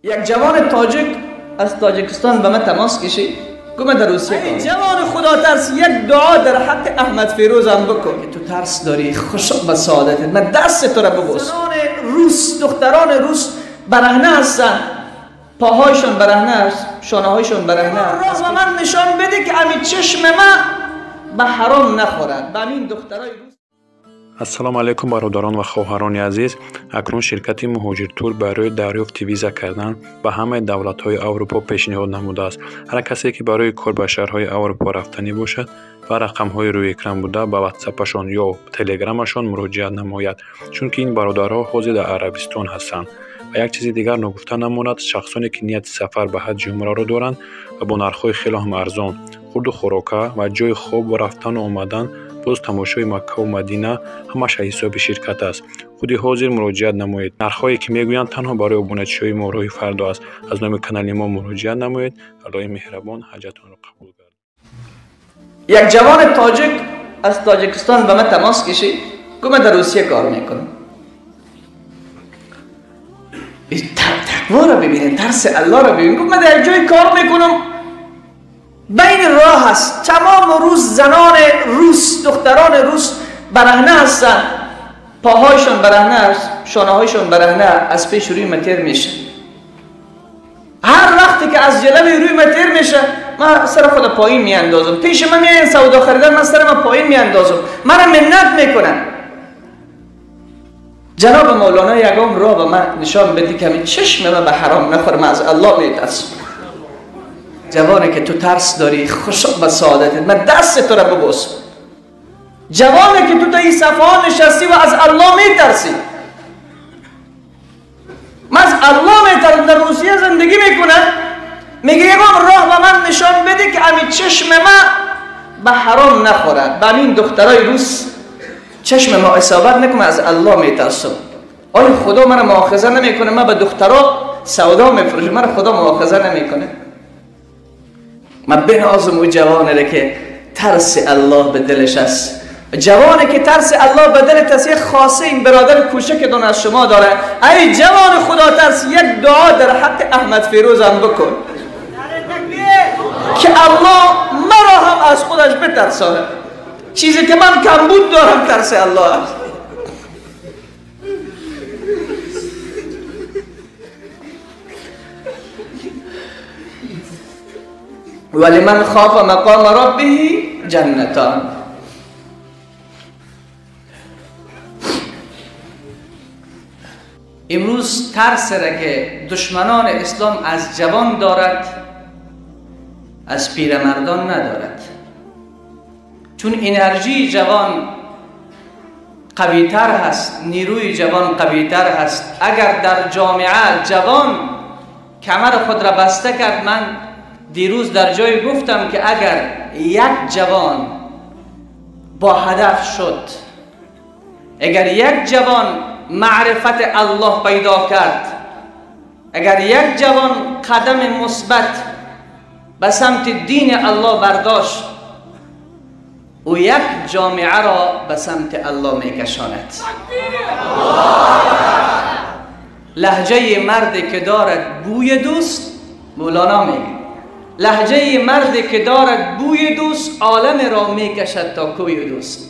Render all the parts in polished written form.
یک جوان تاجک از تاجکستان به من تماس کشید، گفت من در روسیه کار. جوان خدا ترس، یک دعا در حق احمد فیروز هم بکن. تو ترس داری، خوش به سعادتت، من دست تو را ببوس. زنان روس، دختران روس برهنه هستن، پاهایشان برهنه است، شانه‌هایشان برهنه است. راه من نشان بده که همین چشم من به حرام نخورد. به همین دخترای روس. Ассалому алайкум, бародарон ва хоҳарони азиз. Акнун ширкати Муҳоҷиртур барои дарёфти виза кардан ба ҳамаи давлатҳои Аврупо пешниҳод намудааст. Ҳар касе, ки барои кор ба шаҳрҳои Аврупо рафтанӣ бошад, ба рақамҳои рӯи экран буда ба ватсапашон ё телеграмашон муроҷиат намояд, чунки ин бародарҳо ҳозир дар Арабистон ҳастанд. Ва як чизи дигар ногуфта намонад, шахсоне, ки нияти сафар ба ҳаҷҷи умраро доранд ва бо нархҳои хело ҳам арзон, хурду хӯрока ва ҷойи хоб ва рафтану омадан, боз тамошои Маккаву Мадина ҳамааш аз ҳисоби ширкат аст. Худи ҳозир муроҷиат намоед. Нархҳое, ки мегӯянд, танҳо барои обуначиҳои мо роҳи фардо аст. Аз номи канали мо муроҷиат намоед. Аллоҳи меҳрабон ҳаҷатонро қабул гардад. یک جوان تاجک از تاجکستان به من تماس کشید، گفت من در روسیه کار میکنم. تقوا را ببینید، ترس الله را ببینید. گفت من در جای کار میکنم، بین راه هست، تمام روز زنان روس، دختران روس برهنه هستن، پاهایشان برهنه است، شانه‌هایشان برهنه، از پیش روی من تیر میشه. هر وقتی که از جلوی روی من تیر میشه، من سر خود پایین میاندازم. پیش من میاین سودا خریدن، من سر من پایین میاندازم، منم منت میکنن. جناب مولانا یگام راه به من نشان بده که چشم من به حرام نخوره، من از الله میترسم. جوانی که تو ترس داری، خوش به سعادتت، من دست تو را ببوسم. جوانی که تو تا این صفحه نشستی و از الله میترسی، من از الله میترسم. در روسیه زندگی میکنم، میگه یکم راه به من نشان بده که همین چشم من به حرام نخورد، به همین دخترای روس چشم ما اصابت نکنه، از الله میترسم. آیا خدا من مؤاخذه نمیکنه؟ من به دخترا سودا میفروشم، من خدا مؤاخذه نمیکنه؟ من بنازم او جوانه که ترس الله به دلش است. جوانه که ترس الله به دل است، یک خاصه این برادر کوچکتون از شما داره. ای جوان خدا ترس، یک دعا در حق احمد فیروز هم بکن که الله مرا هم از خودش بترسانه. چیزی که من کمبود دارم ترس الله است. ولمن خاف مقام ربه جنتان. امروز ترس را که دشمنان اسلام از جوان دارد، از پیرمردان ندارد. چون انرژی جوان قویتر هست، نیروی جوان قویتر هست. اگر در جامعه جوان کمر خود را بسته کرد، من دیروز در جای گفتم که اگر یک جوان با هدف شد، اگر یک جوان معرفت الله پیدا کرد، اگر یک جوان قدم مثبت به سمت دین الله برداشت، او یک جامعه را به سمت الله میکشاند. لهجه مردی که دارد بوی دوست، مولانا میگه لهجه مردی که دارد بوی دوست، عالم را میکشد تا کوی دوست.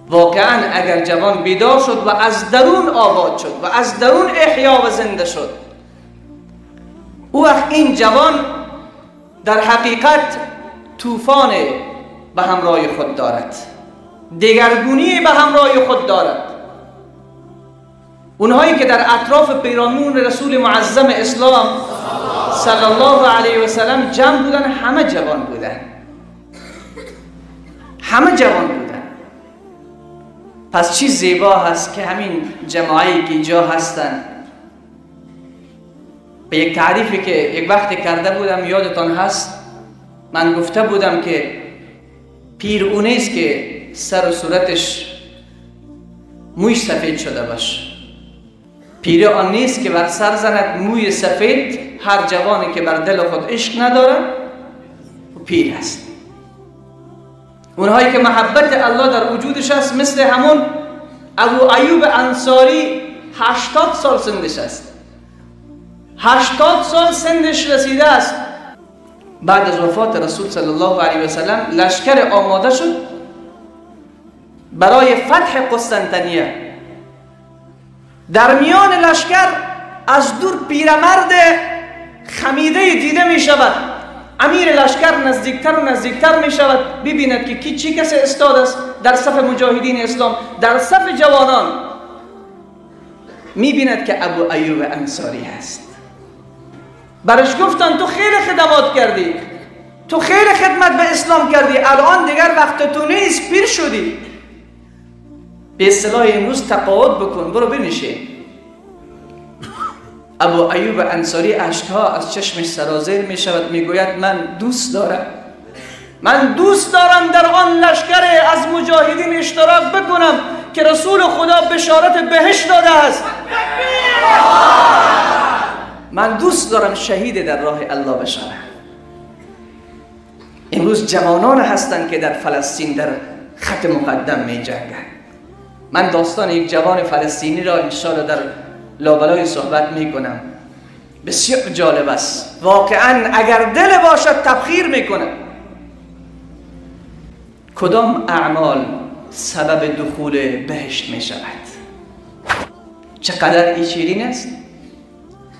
واقعا اگر جوان بیدار شد و از درون آباد شد و از درون احیا و زنده شد، او وقت این جوان در حقیقت طوفان به همراه خود دارد، دگرگونی به همراه خود دارد. اونهایی که در اطراف پیرامون رسول معظم اسلام صلی الله علیه و سلم جمع بودن، همه جوان بودن، همه جوان بودن. پس چی زیبا هست که همین جماعی که اینجا هستن، به یک تعریفی که یک وقت کرده بودم یادتان هست، من گفته بودم که پیر او نیست که سر و صورتش موی سفید شده باشه، پیر آن نیست که بر سر زند موی سفید. هر جوانی که بر دل خود عشق نداره او پیر است. اونهایی که محبت الله در وجودش است، مثل همون ابو ایوب انصاری 80 سال سنش است. 80 سال سنش رسیده است. بعد از وفات رسول صلی الله علیه و سلم لشکر آماده شد برای فتح قسطنطنیه. در میان لشکر از دور پیرمرد خمیده دیده می شود. امیر لشکر نزدیکتر و نزدیکتر می شود، ببیند که کی چی کسی استاد است در صف مجاهدین اسلام، در صف جوانان. می بیند که ابو ایوب انصاری هست. برش گفتن تو خیلی خدمات کردی، تو خیلی خدمت به اسلام کردی، الان دیگر وقت تو نیست، پیر شدی، به اصطلاح امروز تقاعد بکن، برو بنشین. ابو ایوب انصاری اشکها از چشمش سرازیر می شود، می گوید من دوست دارم، من دوست دارم در آن لشکر از مجاهدین اشتراک بکنم که رسول خدا بشارت بهشت داده است. من دوست دارم شهید در راه الله بشوم. امروز جوانان هستند که در فلسطین در خط مقدم می جنگند. من داستان یک جوان فلسطینی را انشاءالله در لابلای صحبت می کنم. بسیار جالب است واقعا، اگر دل باشد تبخیر می کنه. کدام اعمال سبب دخول بهشت می شود؟ چقدر ای شیرین است.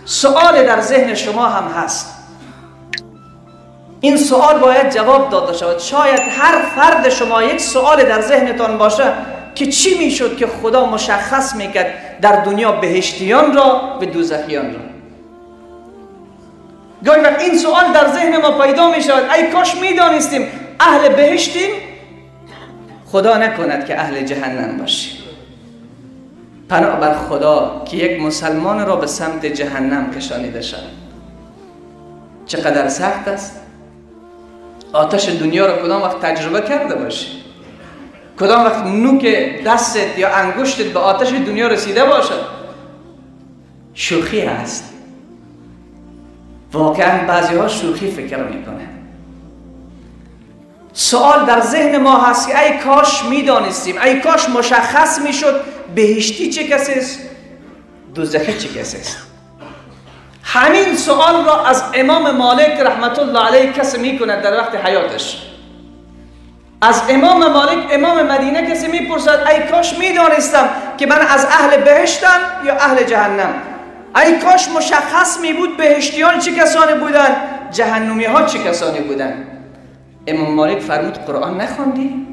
سؤال در ذهن شما هم هست، این سوال باید جواب داده شود. شاید هر فرد شما یک سوال در ذهنتان باشه که چی میشد که خدا مشخص میکرد در دنیا بهشتیان را و دوزخیان را. گاهی وقت این سوال در ذهن ما پیدا میشود، ای کاش میدانستیم اهل بهشتیم، خدا نکند که اهل جهنم باشیم. پناه بر خدا که یک مسلمان را به سمت جهنم کشانیده شود. چقدر سخت است. آتش دنیا را کدام وقت تجربه کرده باشی؟ کدام وقت نوک دستت یا انگشتت به آتش دنیا رسیده باشد؟ شوخی است. واقعا بعضی ها شوخی فکر میکنه. سوال در ذهن ما هست که ای کاش میدانستیم، ای کاش مشخص میشد بهشتی چه کسی است، دوزخی چه کسی است. همین سوال را از امام مالک رحمت الله علیه کسی میکند در وقت حیاتش. از امام مالک امام مدینه کسی میپرسد ای کاش میدانستم که من از اهل بهشتم یا اهل جهنم. ای کاش مشخص میبود بهشتیان چه کسانی بودند، جهنمی ها چه کسانی بودند. امام مالک فرمود قرآن نخواندی؟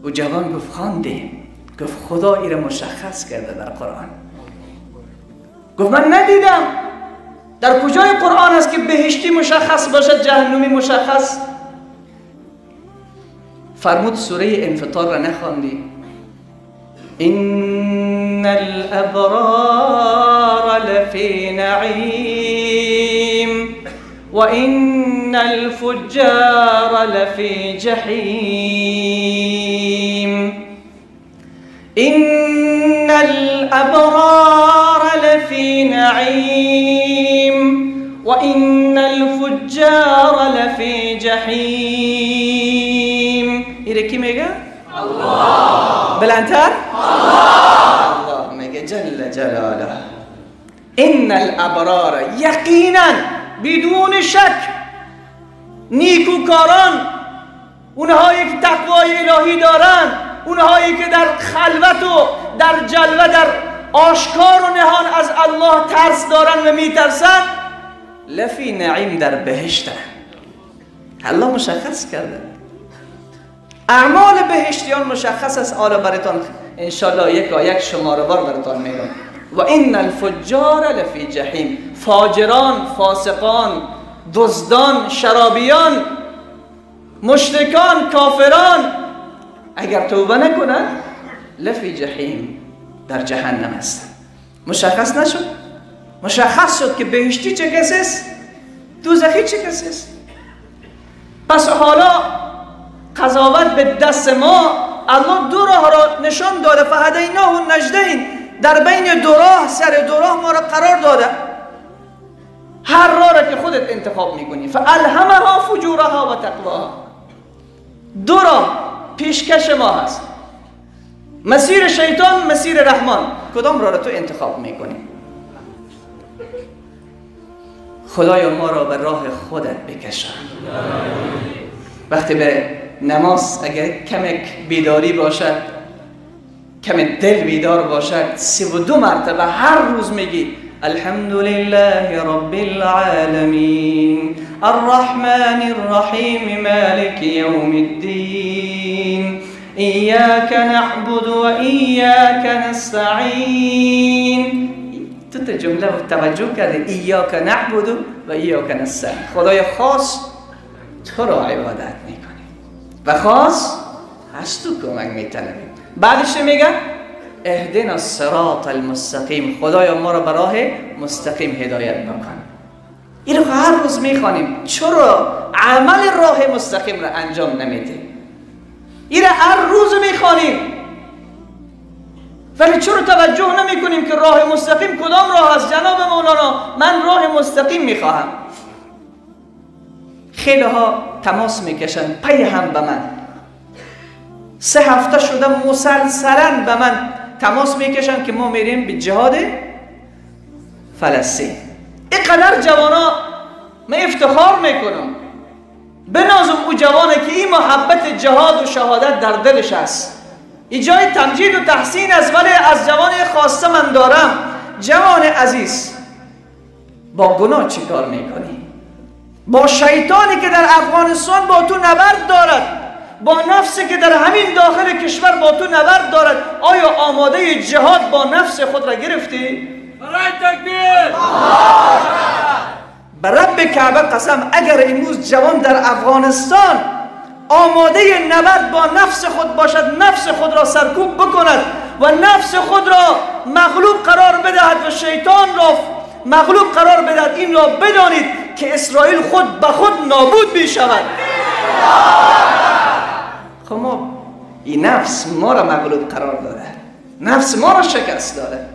او جوان گفت خواندیم. گفت خدا ایره مشخص کرده در قرآن. گفت من ندیدم در کجای قرآن است که بهشتی مشخص باشد جهنمی مشخص. فرمود سوره انفطار را نخواندی؟ ان الابرار لفی نعیم وان الفجار لفی جحیم. ان الابرار لفی نعیم وان الفجار لفی جحیم. ایره کی میگه؟ الله. بلندتر؟ الله. الله میگه جل جلاله. ان الابرار، یقینا بدون شک نیکوکاران، اونهایی که تقوای الهی دارن، اونهایی که در خلوت و در جلوه، در آشکار و نهان از الله ترس دارن و میترسن، لفی نعیم، در بهشتن. الله مشخص کرده اعمال بهشتیان مشخص است. حالا براتان انشالله یک یک شماره بار براتان میگم. و ان الفجار لفی جحیم، فاجران، فاسقان، دزدان، شرابیان، مشرکان، کافران، اگر توبه نکنند لفی جحیم، در جهنم هستند. مشخص نشد؟ مشخص شد که بهشتی چه کسی است، دوزخی چه کسی است. پس حالا قضاوت به دست ما. الله دو راه را نشان داده، فهدیناه النجدین، در بین دو راه، سر دو راه ما را قرار داده. هر راه را که خودت انتخاب میکنی، فالهمها فجورها و تقواها. دو راه پیشکش ما هست، مسیر شیطان، مسیر رحمان. کدام راه را تو انتخاب میکنی؟ خدایا ما را به راه خودت بکشان. وقتی به نماز اگر کمک بیداری باشد، کم دل بیدار باشد، 32 مرتبه هر روز میگی الحمد لله رب العالمین الرحمن الرحیم مالک یوم الدین ایاک نعبد و ایاک نستعین. تو تا جمله توجه کرده، ایاک نعبد و ایاک نستعین. خدای خاص تو را عبادت میکنیم و خاص از تو کمک میطلبیم. بعدش میگه اهدنا الصراط المستقیم، خدایا ما را به راه مستقیم هدایت بکن. این رو هر روز میخوانیم، چرا عمل راه مستقیم را انجام نمیدیم؟ این رو هر روز میخوانیم ولی چرا توجه نمی کنیم که راه مستقیم کدام راه است؟ جناب مولانا من راه مستقیم میخواهم. خیلی ها تماس میکشن پی هم به من، 3 هفته شده مسلسلا به من تماس میکشن که ما میریم به جهاد فلسطین. اینقدر جوانا من افتخار میکنم، بنازم او جوانه که این محبت جهاد و شهادت در دلش است. این جای تمجید و تحسین است، ولی از جوان خواسته من دارم، جوان عزیز با گناه چی کار میکنی؟ با شیطانی که در افغانستان با تو نبرد دارد، با نفسی که در همین داخل کشور با تو نبرد دارد، آیا آماده جهاد با نفس خود را گرفتی؟ برای تکبیر! به رب کعبه قسم، اگر امروز جوان در افغانستان آماده نبرد با نفس خود باشد، نفس خود را سرکوب بکند و نفس خود را مغلوب قرار بدهد و شیطان را مغلوب قرار بدهد، این را بدانید که اسرائیل خود به خود نابود می شود. خب ما این نفس ما را مغلوب قرار داده، نفس ما را شکست داده.